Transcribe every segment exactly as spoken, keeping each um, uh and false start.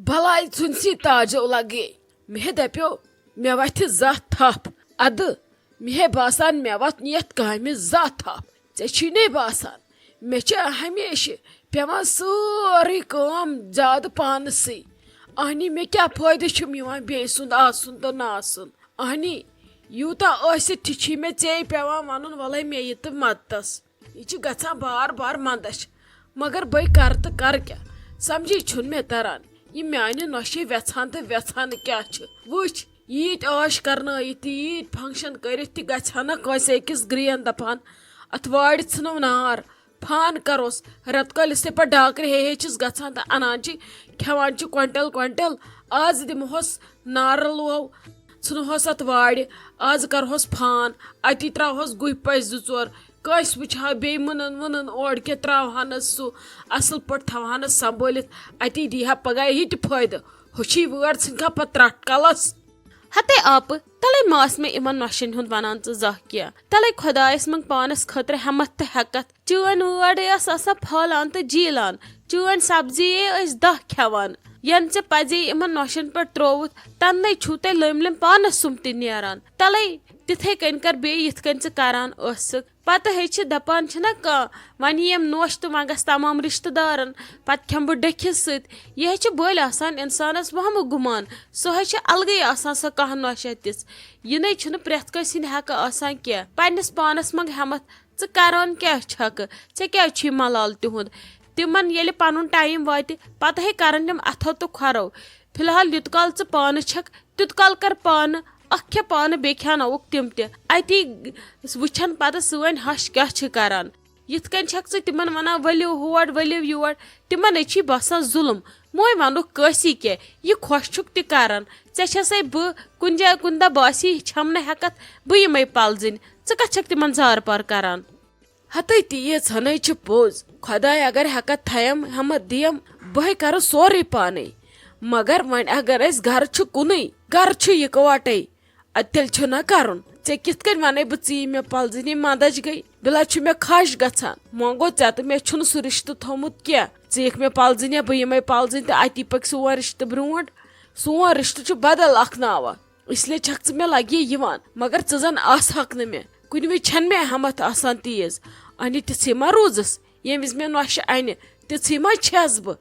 بلاے ژھُنسی تاجو لگے۔ مےٚ دپیو، مےٚ وتھِ زتھ تھپھ۔ ادٕ، مےٚ باسان مےٚ وتھ نِیتھ کامہِ زتھ تھپھ۔ ژےٚ چھی نے باسان؟ مےٚ چھِ ہمیشہِ پٮ۪وان سٲرٕے کٲم زیادٕ پانسٕے۔ اہنی، مےٚ کیٛاہ فٲیدٕ چھُم یِوان بیٚیہِ سُنٛد آسُن تہٕ نہٕ آسُن؟ اہنی، یوٗتاہ ٲسِتھ تہِ چھی مےٚ ژے پٮ۪وان ونُن، وَلَے مےٚ یہِ تہٕ مدتس۔ یہِ چھِ گژھان بار بار مندش، مگر بٔے کرٕ تہٕ کرٕ کیٛاہ؟ سمجھی چھُنہٕ مےٚ تران، یہِ میانہِ نۄشہِ وٮ۪ژھان تہٕ وٮ۪ژھان کیٛاہ چھِ۔ وٕچھ، ییٖتۍ عٲش کرنٲیِتھ تہِ، ییٖتۍ فنکشن کٔرِتھ تہِ گژھِ ہا نہ کٲنٛسہِ أکِس گرٛین دپان، اتھ وارِ ژھٕنو نار، فان کروس۔ رٮ۪تہٕ کٲلِس تہِ پتہٕ ڈاکرِ ہے ہے چھِس گژھان تہٕ انان چھِ، کھٮ۪وان چھِ کوینٹل کوینٹل۔ آز دِمہوس نارٕ لوو، ژھٕنہوس اتھ وارِ۔ آز کرہوس فان، اتی تراوہوس گُہۍ پچہِ زٕ ژور۔ کٲنٛسہِ وٕچھِ ہا بیٚیہِ مُنن وُنن اورٕ کینٛہہ، تراوہانس سُہ اصل پٲٹھۍ، تھاوہانس سنبھٲلِتھ۔ اتی دی ہا پگاہ یہِ تہِ فٲیدٕ۔ ہُشی وٲر ژھٕنکھا پتہٕ ترٹھ کلس۔ ہتے آپہٕ، تلے ماس مےٚ یِمن نۄشن ہُنٛد ونان ژٕ زانٛہہ کینٛہہ۔ تلے خۄدایس منٛگ پانس خٲطرٕ ہٮ۪متھ تہٕ ہٮ۪کتھ۔ چٲنۍ وٲر ٲس آسان پھٲلان تہٕ جیٖلان۔ چٲنۍ سبزی ٲسۍ دَہ کھٮ۪وان۔ ینہٕ ژےٚ پزے یِمن نۄشن پٮ۪ٹھ ترووُتھ، تننے چھُو تۄہہِ لٔمۍ لٔمۍ پانس سُم تہِ نیران۔ تلے تِتھے کٔنۍ کر بیٚیہِ یِتھ کٔنۍ ژٕ کران ٲسٕکھ۔ پتہٕ ہے چھِ دپان چھِنہ کانٛہہ، وۄنۍ یِم نوش تہٕ وۄنۍ گژھِ تمام رشتہٕ دارن، پتہٕ کھٮ۪مہٕ بہٕ ڈٔکھِس سۭتۍ۔ یہِ ہے چھِ بٔلۍ آسان انسانس وہمہٕ گُمان۔ سُہ ہے چھِ الگٕے آسان سۄ کانٛہہ نۄشہ تِژھ۔ یہِ نے چھُنہٕ پرٛٮ۪تھ کٲنٛسہِ ہٕنٛدِ حقہٕ آسان کینٛہہ۔ پننِس پانس منٛگ ہٮ۪متھ، ژٕ کران کیٛاہ چھکھ؟ ژےٚ کیٛازِ چھُے ملال تِہُنٛد؟ تِمن ییٚلہِ پنُن ٹایم واتہِ، پتہٕ ہے کرن تِم اتھو تہٕ کھۄرو۔ فی الحال یوٗت کال ژٕ پانہٕ چھکھ، تیوٗت کال کر پانہٕ، اکھ کھےٚ پانہٕ، بیٚیہِ کھیاناوُکھ تِم تہِ۔ اتی وٕچھن پتہٕ سٲنۍ ہش کیٛاہ چھِ کران۔ یِتھ کٔنۍ چھکھ ژٕ تِمن ونان، "ؤلِو ہور، ؤلِو یور"، تِمن ہے چھی باسان ظُلم۔ وۄنۍ ونُکھ کٲنٛسی کینٛہہ، یہِ خۄش چھُکھ تہِ کران۔ ژےٚ چھسے بہٕ کُنہِ جایہِ کُنہِ دۄہ باسی چھم نہٕ ہٮ۪کتھ، بہٕ یِمے پلزٕنۍ۔ ژٕ کتھ چھکھ تِمن زارٕ پار کران؟ ہتے تیٖژ ہنے چھِ پوٚز۔ خۄداے اگر ہٮ۪کتھ تھایم، ہٮ۪متھ دِیم، بہٕ ہے کرٕ سورُے پانے۔ مگر وۄنۍ اگر أسۍ گرٕ چھِ کُنُے، گرٕ چھُ یِکوٹے، ادٕ تیٚلہِ چھُ نہ کرُن۔ ژےٚ کِتھ کٔنۍ ونے بہٕ ژٕ یہِ مےٚ پلزٕنی؟ مندچ گٔے۔ بِلا چھُ مےٚ خش گژھان۔ وۄنۍ گوٚو ژےٚ تہٕ مےٚ چھُنہٕ سُہ رشتہٕ تھوٚمُت کینٛہہ۔ ژٕ یِکھ مےٚ پلزٕنۍ یا بہٕ یِمے پلزٕنۍ تہٕ اتی پکہِ سون رشتہٕ برونٛٹھ۔ سون رشتہٕ چھُ بدل اکھ ناوا۔ اس لیے چھکھ ژٕ مےٚ لگے یِوان، مگر ژٕ زن آسہکھ نہٕ مےٚ۔ کُنہِ وِزِ چھنہٕ مےٚ ہٮ۪متھ آسان تیز۔ انی تِژھٕے ما روٗزٕس؟ ییٚمہِ وِزِ مےٚ نۄشہِ انہِ، تِژھٕے ما چھس بہٕ؟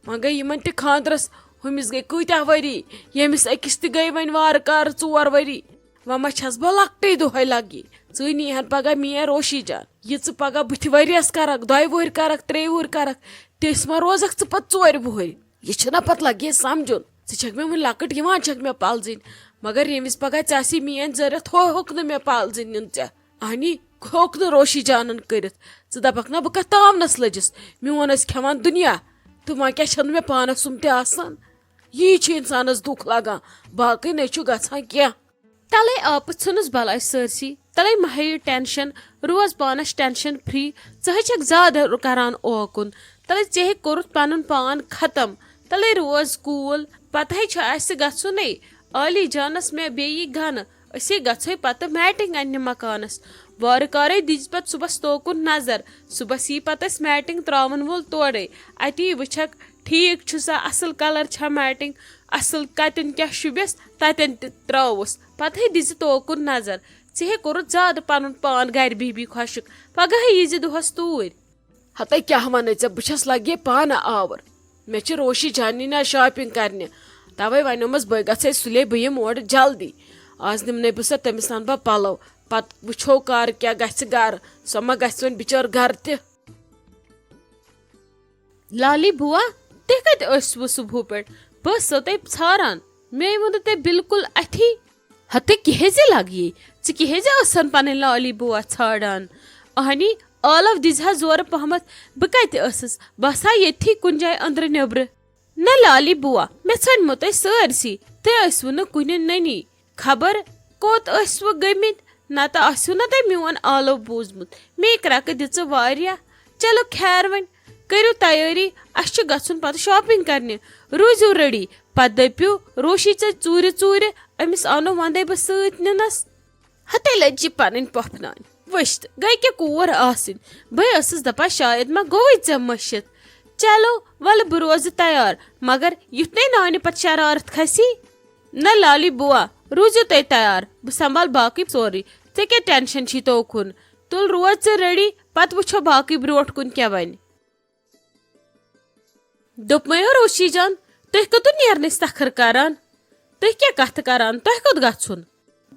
وۄنۍ گٔے یِمن تہِ خاندرس، ہُمِس گٔے کۭتیاہ ؤری، ییٚمِس أکِس تہِ گٔے وۄنۍ وارٕ کارٕ ژور ؤری۔ وۄنۍ ما چھس بہٕ لۄکٹے دۄہے لگی؟ ژٕے نیہن پگاہ میٲنۍ روشی جان۔ یہِ ژٕ پگاہ بٕتھِ ؤریس کرکھ، دۄیہِ وُہٕرۍ کرکھ، ترٛیٚیہِ وُہٕرۍ کرکھ، تِژھ ما روزکھ ژٕ پتہٕ ژورِ وُہٕرۍ؟ یہِ چھُنہ پتہٕ لگے سمجھُن۔ ژٕ چھکھ مےٚ وُنہِ لۄکٕٹ، یِوان چھکھ مےٚ پالزٕنۍ، مگر ییٚمہِ وِزِ پگاہ ژےٚ آسی میٲنۍ ضروٗرت، ہُہ ہیوٚک نہٕ مےٚ پالزٕنۍ نیُن ژےٚ۔ اہنی، ہیوٚک نہٕ روشی جانن کٔرِتھ۔ ژٕ دپکھ نہ بہٕ کتھ تاونس لٔجِس، میون ٲسۍ کھٮ۪وان دُنیا، تہٕ وۄنۍ کیٛاہ چھنہٕ مےٚ پانس سُم تہِ آسان؟ یی چھُ انسانس دُکھ لگان، باقٕے نے چھُ گژھان کینٛہہ۔ تلے آپہٕ ژھٕنُس بلاے سٲرسٕے، تلے مہ ہیٚیِو ٹینشن، روز پانس ٹینشن فری۔ ژٕ ہے چھکھ زیادٕ کران اوکُن، تلے ژےٚ ہے کوٚرُتھ پنُن پان ختم۔ تلے روز کوٗل، پتہٕ ہے چھُ اسہِ گژھُنے عالی جانس مےٚ بیٚیہِ گنہٕ۔ أسے گژھوے پتہٕ میٹنگ اننہِ مکانس۔ وارٕ کارے دِژ پتہٕ صُبحس توکُن نظر۔ صُبحس یی پتہٕ اسہِ میٹنگ تراون وول تورے۔ اتی وٕچھکھ ٹھیٖک چھُ سا، اصل کلر چھا میٹنگ، اصل کتٮ۪ن کیٛاہ شوٗبٮ۪س، تتٮ۪ن تہِ ترٲوُس۔ پتہٕ ہے دِژ توکُن نظر۔ ژےٚ ہے کوٚرُتھ زیادٕ پنُن پان گرِ بِہۍ بِہۍ خۄشک۔ پگاہ ہے ییٖزِ دۄہس توٗرۍ۔ ہتے کیٛاہ ونے ژےٚ، بہٕ چھس لگے پانہٕ آور۔ مےٚ چھِ روشی جانی نہ شاپنگ کرنہِ، توے ونیومس بہٕ گژھے سُلے، بہٕ یِمہٕ اورٕ جلدی۔ آز نِمنے بہٕ سۄ، تٔمِس انہٕ بہٕ پلو، پتہٕ وٕچھو کر کیٛاہ گژھِ گرٕ۔ سۄ ما گژھِ وۄنۍ بچٲر گرٕ تہِ؟ لالی بوا، تُہۍ کتہِ ٲسوٕ صبحہٕ پٮ۪ٹھ؟ بہٕ ٲسسو تۄہہِ ژھاران۔ مےٚ ووٚنوٕ تۄہہِ بالکل اتھی۔ ہتے کیٛازِ لگیے؟ ژٕ کیٛازِ ٲسن پنٕنۍ لالی بوا ژھانڈان؟ اہنی، ٲلو دِزِ ہا زورٕ پہمتھ۔ بہٕ کتہِ ٲسٕس؟ بہٕ آسہٕ ہا ییٚتھی کُنہِ جایہِ أنٛدرٕ نیٚبرٕ۔ نہ لالی بوا، مےٚ ژھٲنٛڈمو تۄہہِ سٲرسٕے۔ تُہۍ ٲسوٕ نہٕ کُنہِ نٔنی۔ خبر کوٚت ٲسوٕ گٔمٕتۍ؟ نتہٕ آسِو نہ تۄہہِ میون آلو بوٗزمُت۔ مے کرٛکہٕ دِژٕ واریاہ۔ چلو خیر، وۄنۍ کٔرِو تیٲری، اسہِ چھُ گژھُن پتہٕ شاپنگ کرنہِ۔ روٗزِو ریڈی، پتہٕ دٔپِو روشی ژےٚ ژوٗرِ ژوٗرِ، أمِس انو وندے بہٕ سۭتۍ نِنس۔ ہتے لٔج یہِ پنٕنۍ پۄپھناونہِ۔ وٕچھ تہٕ، گٔے کیٛاہ کوٗر آسٕنۍ؟ بہٕ ٲسٕس دپان شاید ما گوٚوُے ژےٚ مٔشِتھ۔ چلو، ولہٕ بہٕ روزٕ تیار، مگر یُتھ نے نانہِ پتہٕ شرارت کھسی۔ نہ لالی بوا، روٗزِو تُہۍ تیار، بہٕ سنبھال باقٕے سورُے۔ ژےٚ کیٛاہ ٹینشن چھی توکُن؟ تُل روز ژٕ ریڈی، پتہٕ وٕچھو باقٕے برونٛٹھ کُن کیٛاہ بنہِ۔ دوٚپمَے ہو روشی جان، تُہۍ کتُن نیرنٕچ سخر کران؟ تُہۍ کیٛاہ کتھٕ کران؟ تۄہہِ کوٚت گژھُن؟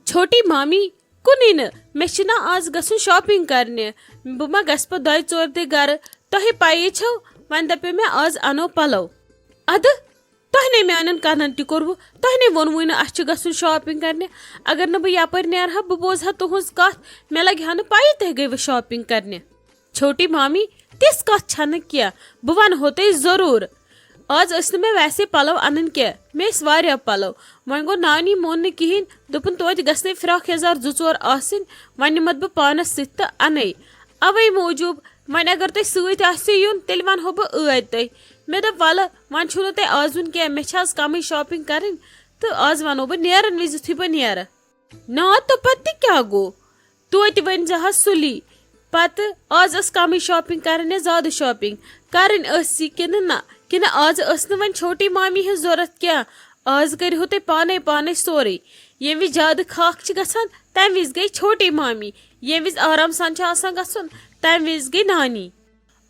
چھوٹی مامی، کُنُے نہٕ، مےٚ چھُنہ آز گژھُن شاپنگ کرنہِ۔ بہٕ ما گژھٕ پتہٕ دۄیہِ ژورِ دۄہہِ گرٕ؟ تۄہہِ پَیی چھو، وۄنۍ دپیو مےٚ آز انو پلو۔ ادٕ تۄہہِ نے میانٮ۪ن کنن تہِ کوٚروٕ، تۄہہِ نے ووٚنوُے نہٕ اسہِ چھُ گژھُن شاپنگ کرنہِ۔ اگر نہٕ بہٕ یپٲرۍ نیرٕ ہا، بہٕ بوزٕ ہا تُہنٛز کتھ، مےٚ لگہِ ہا نہٕ پَیی تُہۍ گٔیوٕ شاپنگ کرنہِ۔ چھوٹی مامی، تِژھ کتھ چھنہٕ کینٛہہ، بہٕ ونہو تۄہہِ ضروٗر۔ آز ٲسۍ نہٕ مےٚ ویسے پلو انٕنۍ کینٛہہ، مےٚ ٲسۍ واریاہ پلو۔ وۄنۍ گوٚو نانی مون نہٕ کِہینۍ، دوٚپُن توتہِ گژھنَے فراک یزار زٕ ژور آسٕنۍ، وۄنۍ نِمتھ بہٕ پانس سۭتۍ تہٕ انَے۔ اوے موٗجوٗب وۄنۍ اگر تۄہہِ سۭتۍ آسہِ یُن، تیٚلہِ ونہو بہٕ ٲدۍ تۄہہِ۔ مےٚ دوٚپ ولہٕ، وۄنۍ چھُو نہٕ تۄہہِ آز یُن کینٛہہ، مےٚ چھِ آز کمٕے شاپنگ کرٕنۍ، تہٕ آز ونو بہٕ نیرن وِزِ یُتھُے بہٕ نیرٕ۔ نا، تہٕ پتہٕ تہِ کیٛاہ گوٚو؟ توتہِ ؤنۍ زِ ہا سُلی۔ پتہٕ آز ٲس کمٕے شاپنگ کرٕنۍ یا زیادٕ شاپنگ کرٕنۍ ٲسی کِنہٕ نہ؟ کِنہٕ آز ٲس نہٕ وۄنۍ چھوٹی مامی ہٕنٛز ضوٚرتھ کینٛہہ؟ آز کٔرِہو تُہۍ پانے پانے سورُے۔ ییٚمہِ وِزِ زیادٕ خاکھ چھِ گژھان، تمہِ وِزِ گٔے چھوٹی مامی۔ ییٚمہِ وِزِ آرام سان چھُ آسان گژھُن، تمہِ وِزِ گٔے نانی۔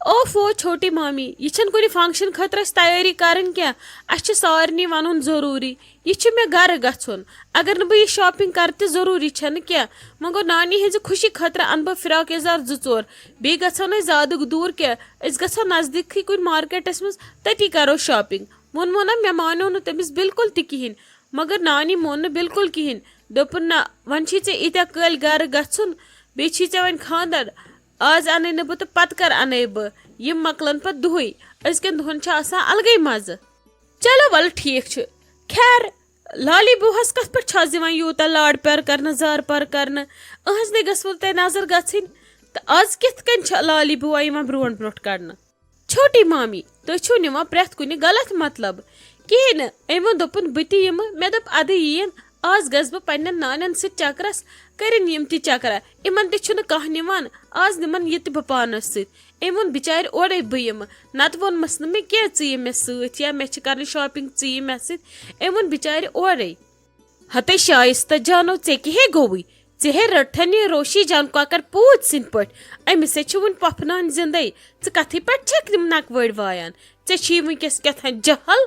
اوفو چھوٹی مامی، یہِ چھَنہٕ کُنہِ فنکشن خٲطرٕ اَسہِ تیٲری کرٕنۍ کینٛہہ۔ اَسہِ چھُ سارنٕے وَنُن ضروٗری۔ یہِ چھُ مےٚ گرٕ گژھُن۔ اگر نہٕ بہٕ یہِ شاپنگ کرٕ تہِ ضروٗری چھَنہٕ کینٛہہ۔ وۄنۍ گوٚو نانی ہٕنٛزِ خوشی خٲطرٕ اَنہٕ بہٕ فراک یزار زٕ ژور۔ بیٚیہِ گژھو نہٕ أسۍ زیادٕ دوٗر کینٛہہ۔ أسۍ گژھو نزدیٖکھٕے کُنہِ مارکیٹس منٛز، تٔتی کرو شاپنگ۔ ووٚنمو نا، مےٚ مانیو نہٕ تٔمِس بالکل تہِ کِہینۍ۔ مگر نانی مون نہٕ بالکل کِہینۍ۔ دوٚپُن، نہ، وۄنۍ چھی ژےٚ ییٖتیٛاہ کٲلۍ گرٕ گژھُن، بیٚیہِ چھی ژےٚ وۄنۍ خانٛدر۔ آز اَنَے نہٕ بہٕ تہٕ پَتہٕ کَر اَنَے بہٕ؟ یِم مۄکلَن پَتہٕ دُہٕے۔ أزکٮ۪ن دۄہَن چھِ آسان الگٕے مَزٕ۔ چلو وَلہٕ ٹھیٖک چھُ۔ خیر، لالی بوٗہَس کَتھ پٮ۪ٹھ چھِ آز یِوان یوٗتاہ لاڈ پیار کَرنہٕ، زار پار کَرنہٕ؟ أہٕنٛز نَے گٔژھوٕ تۄہہِ نظر گژھٕنۍ۔ تہٕ آز کِتھ کٔنۍ چھِ لالی بوٗوا یِوان برونٛٹھ برونٛٹھ کَڑنہٕ؟ چھوٹی مامی، تُہۍ چھِو نِوان پرٛٮ۪تھ کُنہِ غلط مطلب۔ کِہیٖنۍ نہٕ، أمۍ ووٚن، دوٚپُن، بہٕ تہِ یِمہٕ۔ مےٚ دوٚپ، اَدٕ یِیِن، آز گژھٕ بہٕ پنٛنٮ۪ن نانٮ۪ن سۭتۍ چکرس، کٔرِن یِم تہِ چکرا۔ یِمن تہِ چھُنہٕ کانٛہہ نِوان، آز نِمن یہِ تہِ بہٕ پانس سۭتۍ۔ أمۍ ووٚن، بِچارِ، اورَے بہٕ یِمہٕ، نتہٕ ووٚنمس نہٕ مےٚ کینٛہہ، ژٕ یہِ مےٚ سۭتۍ یا مےٚ چھِ کرٕنۍ شاپنگ، ژٕ یہِ مےٚ سۭتۍ۔ أمۍ ووٚن، بِچارِ، اورَے۔ ہتے شایستہ جانو، ژےٚ کیٛاہ ہے گوٚوُے؟ ژےٚ ہے رٔٹتھن یہِ روشی جان کۄکر پوٗتۍ سٕنٛدۍ پٲٹھۍ۔ أمِس ہے چھِ وُنہِ پۄپھٕ نانۍ زِندَے۔ ژٕ کتھٕے پٮ۪ٹھ چھکھ تِم نکوٲڑۍ وایان؟ ژےٚ چھی وُنکیٚس کیٛاہ تھام جہل؟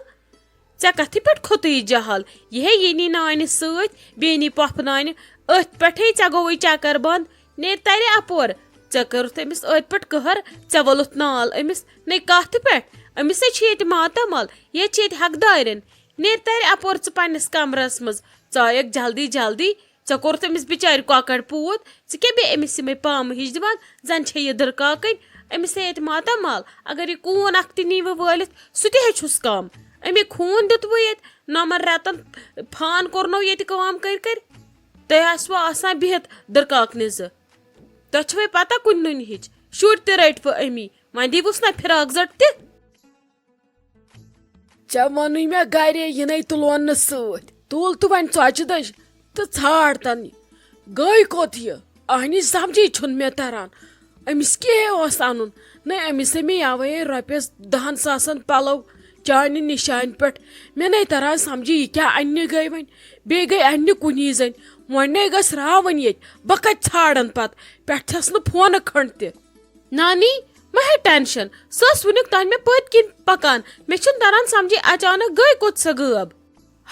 ژےٚ کتھٕے پٮ۪ٹھ کھوٚتُے یہِ جہل؟ یہِ ہے یی نی نانہِ سۭتۍ، بیٚیہِ نی پۄپھٕ نانہِ۔ أتھۍ پٮ۪ٹھٕے ژےٚ گوٚوُے چکر بنٛد۔ نیر ترِ اپور۔ ژےٚ کٔرٕتھ أمِس أتھۍ پٮ۪ٹھ قہر، ژےٚ ووٚلُتھ نال أمِس۔ نے کتھ پٮ۪ٹھ؟ أمِس ہے چھِ ییٚتہِ ماتامال، ییٚتہِ چھِ ییٚتہِ حقدارٮ۪ن۔ نیر ترِ اپور ژٕ پننِس کمرس منٛز۔ ژایکھ جلدی جلدی۔ ژےٚ کوٚرُتھ أمِس بِچارِ کۄکر پوٗت، ژٕ کیٛاہ بیٚیہِ أمِس یِمے پامہٕ ہِش دِوان؟ زن چھے یہِ دٕرکاکٕنۍ، أمِس ہے ییٚتہِ ماتامال۔ اگر یہِ کوٗن اکھ تہِ نیٖوٕ وٲلِتھ، سُہ تہِ ہے چھُس کم۔ أمۍ ہے خوٗن دیُتوٕ ییٚتہِ نۄمن رٮ۪تن، فان کوٚرنو ییٚتہِ کٲم کٔرۍ کٔرۍ۔ تۄہہِ آسوٕ آسان بِہِتھ دٕرکاکنہِ زٕ۔ تۄہہِ چھوے پتہ کُنہِ نُنہِ ہِچ؟ شُرۍ تہِ رٔٹوٕ أمی، وۄنۍ دیٖوُس نہ فراک زٹ تہِ۔ ژےٚ ووٚنُے مےٚ گرے یِنَے تُلون نہٕ سۭتۍ۔ تُل تہٕ وۄنۍ ژۄچہِ دٔج تہٕ ژھانٛڈ تَن۔ گٔے کوٚت یہِ؟ اَہنہِ سمجھے چھُنہٕ مےٚ تران۔ أمِس کیٛاہ اوس اَنُن؟ نہ، أمِس ہے مےٚ یَوَے رۄپیَس دَہَن ساسَن پَلَو چانہِ نِشانہِ پٮ۪ٹھ۔ مےٚ نَے تران سمجھے یہِ کیٛاہ اَننہِ گٔے وۄنۍ۔ بیٚیہِ گٔے اَننہِ کُنی زٔنۍ۔ وۄنۍ نَے گٔژھ راوٕنۍ ییٚتہِ۔ بہٕ کَتہِ ژھانٛڈَن پَتہٕ؟ پٮ۪ٹھ چھَس نہٕ فونہٕ کھنٛڈ تہِ۔ نانی، مہ ہے ٹینشن، سۄ ٲس وُنیُک تام مےٚ پٔتۍ کِنۍ پکان۔ مےٚ چھُنہٕ تران سمجھے اچانک گٔے کوٚت سۄ غٲب۔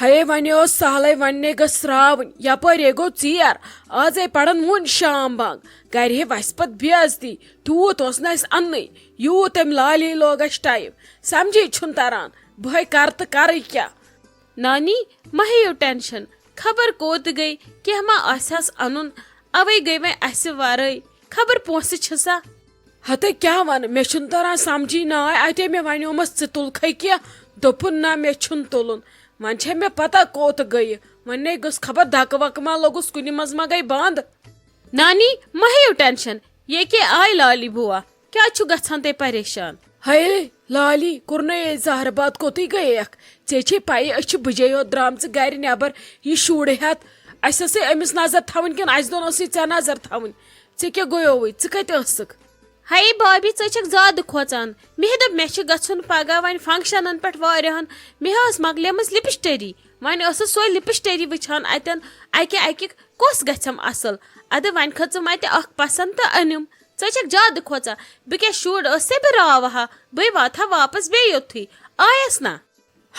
ہے، وۄنۍ اوس سہلے، وۄنۍ نے گٔژھ راوٕنۍ، یپٲرۍ ہے گوٚو ژیر۔ آزے پرن وُنۍ شام بانگ۔ گرِ ہے وسہِ پتہٕ بے عزتی۔ تیوٗت اوس نہٕ اسہِ اننٕے، یوٗت أمۍ لالی لوگ اسہِ ٹایم۔ سمجھے چھُنہٕ تران، بہٕ ہے کرٕ تہٕ کرٕ کیٛاہ؟ نانی، مہ ہیٚیِو ٹینشن، خبر کوٚت گٔے، کینٛہہ ما آسہِ ہس انُن، اوے گٔے وۄنۍ اسہِ ورٲے، خبر پونٛسہٕ چھِ سا۔ ہتے کیٛاہ ونہٕ، مےٚ چھُنہٕ تران سمجھی ناے، اتے مےٚ ونیومس ژٕ تُلکھے کینٛہہ، دوٚپُن نہ مےٚ چھُنہٕ تُلُن۔ وۄنۍ چھے مےٚ پتہ کوٚت گٔیہِ، وۄنۍ نے گٔژھ خبر دکہٕ وکہٕ ما لوٚگُس کُنہِ منٛز ما گٔے بنٛد۔ نانی، مہ ہیٚیِو ٹینشن، ییٚکے آے لالی بُوا، کیٛازِ چھُ گژھان تُہۍ پریشان؟ ہے لالی، کوٚرنے اے زہرٕ باد کوٚتُے گٔیکھ؟ ژےٚ چھے پَیی أسۍ چھِ بٕجے یوت درٛامژٕ گرِ نٮ۪بر یہِ شُر ہٮ۪تھ۔ اَسہِ ٲسٕے أمِس نظر تھاوٕنۍ کِنہٕ اَسہِ دۄن ٲسٕے ژےٚ نظر تھاوٕنۍ؟ ژےٚ کیٛاہ گوٚیووُے؟ ژٕ کَتہِ ٲسٕکھ؟ ہاے بابی، ژٕ چھکھ زیادٕ کھوژان۔ مےٚ دوٚپ مےٚ چھُ گژھُن پگاہ وۄنۍ فنکشنن پٮ۪ٹھ واریاہن۔ مےٚ ٲس مۄکلیمٕژ لپسٹری۔ وۄنۍ ٲسٕس سۄے لپسٹری وٕچھان اتٮ۪ن، اکہِ اکہِ کۄس گژھٮ۪م اصل۔ ادٕ وۄنۍ کھٔژٕم اتہِ اکھ پسند تہٕ أنِم۔ ژٕ چھکھ زیادٕ کھوژان۔ بہٕ کیٛاہ شُر ٲسے بہٕ راوہا؟ بٕے واتہٕ ہا واپس بیٚیہِ یوٚتھُے۔ آیس نا؟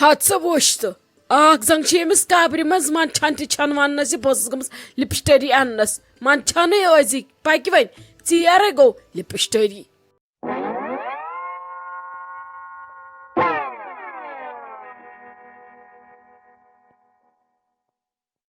ہتہٕ ژٕ وٕچھ ژٕ، اکھ زنگ چھِ أمِس قبرِ منٛز منٛدچھان تہِ چھَنہٕ وننس زِ بہٕ ٲسٕس گٔمٕژ لپسٹری اننس۔ منٛدچھانٕے ٲزِکۍ پکہِ وۄنۍ، ژیرے گوٚو لپسٹری۔